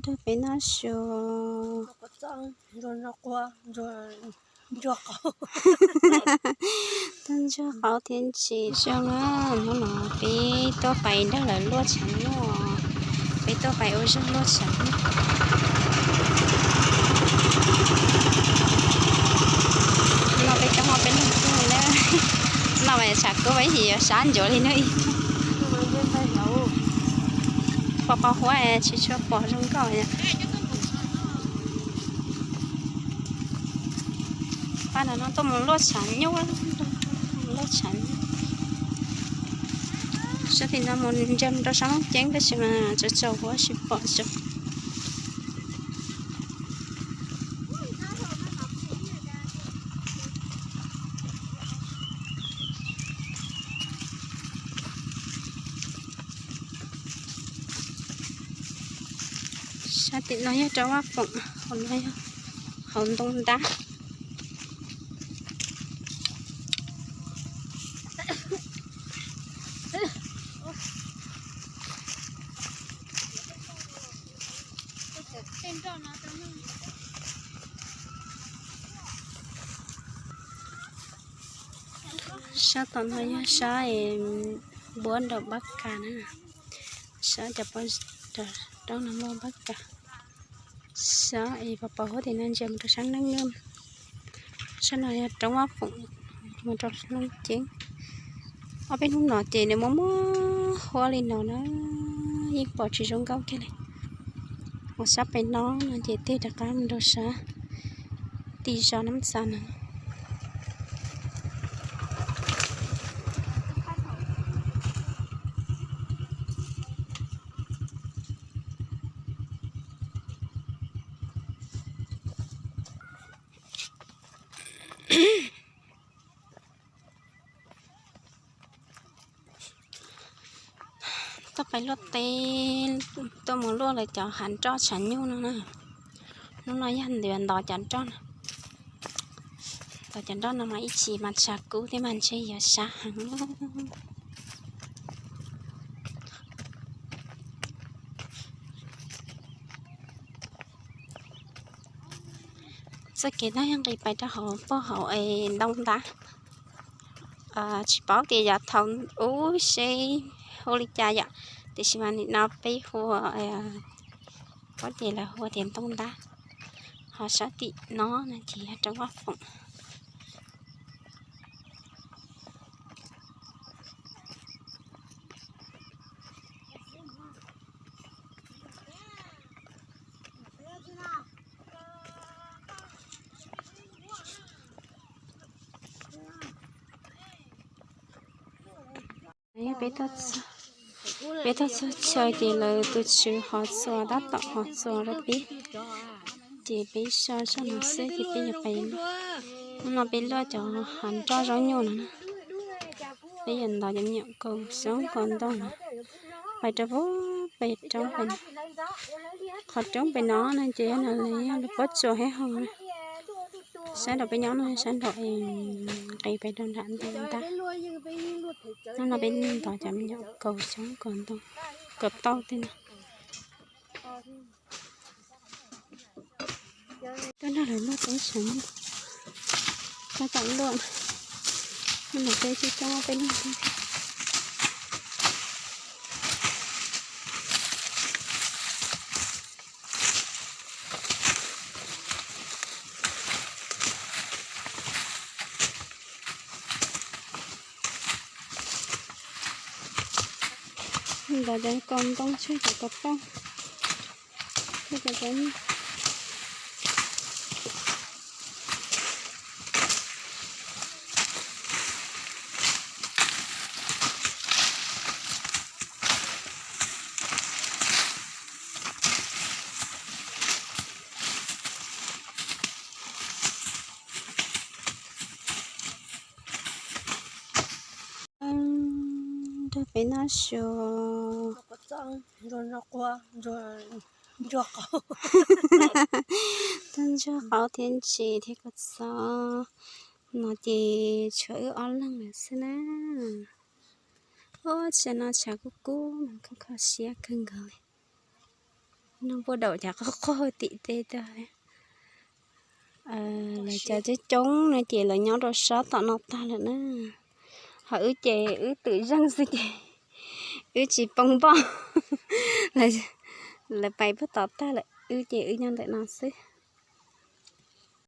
Peb noj su. Tuaj ntsuag qauv thiab ntsis zoo na. Hnub no peb tuaj pais nrog lawv luaj tshav nyuj, peb tuaj pais ua zog luaj tshav nyuj. No peb cov ho peb luaj tuaj na. No mas tshav kub peb yim yuav sab ncuav li na. Pos pos huab tsis tshua pom zoo nkauj. Pab no no tuaj mus luaj tshav nyuj, luaj tshav nyuj. Sab tim no mus ntsia rau sab Looj Ceeb tab sis mas tsaus tsaus huab tsis pom zoo. Sab tim no yog rau Vaj Foom, hauv no yog hauv ntoo ntab. Sab tom no yog sab npuab nraum Npab Kas na. Sab cov pob roob no muaj Npab Kas. Sab es pos pos huab tim no ntsia mus rau sab Neej Neej. Sab no yog roob Vaj Foom mus rau Looj Ceeb. Ob peb hnub no ces nws muaj muaj huab li no na, yeej pom tsis zoo nkauj kiag li. Mus sab pem no no ces tig rov qab mus rau sab tim zos Nab Xas no. Tuaj pais luaj teb, tuaj mus luaj lawv cov hav nroj tshav nyuj no na. Hnub no yog ntawd ntov cov nroj no. Ntov cov nroj no mas ib chim mas tshav kub thiab mas ntshe yuav sab heev. Txoj kev no yog nqis pais rau hauv pog hauv es ntoo ntab. Tsis paub tias yav thaum ub seb hu li cas yom, tiam sis mas nim no peb hu, paub tias lawv hu tias ntoo ntab. Ho sab tim no no ces yog roob Vaj Foom. Peb tuaj txog chaw ces lawv tus tswv hov txuas tab tom hov txuas rau peb, ces peb so zog no xwb ces peb yuav pais luaj. Hnub no peb luaj cov hav nroj zaub nyuj no na. Peb yuav ntov cov me nyuam kaus xyoob kaus ntoo no pais rau pem roob pem, qhov roob pem no no ces yog no lawv yog lawv pob tsuas hauv na. Sab nraum peb nyob no sab nraum es nqis pem rau nram ntoo ntab. Hnub no peb ntov cov me nyuam kaus xyoob kaus ntoo, kaus tauj tej no. Tuaj nrog lawv luaj teb tshav nyuj, tab tom luaj. Hnub no peb coob coob peb luaj teb thiab. Ntov cov kaus ntoo tseg cov kaus tauj, tseg cov tauj. Nrog peb noj su. Tuaj ntsuag qauv thiab ntses thiab kua txob. No ces tshuav wb ob leeg lawm xwb na. Ua tsav no tshav kub kub mas kho kho siab kawg nkaus li. Noj npuaj daum cas qaug qaug tim tej tag. Lawv cov coob coob no ces lawv nyob rau sab tom no tag lawm na. Ho wb ces wb twm zeeg xwb ces wb tsis poob npoj. Lawv pais puag tod tag lawm, wb ces wb nyob ntawm no xwb.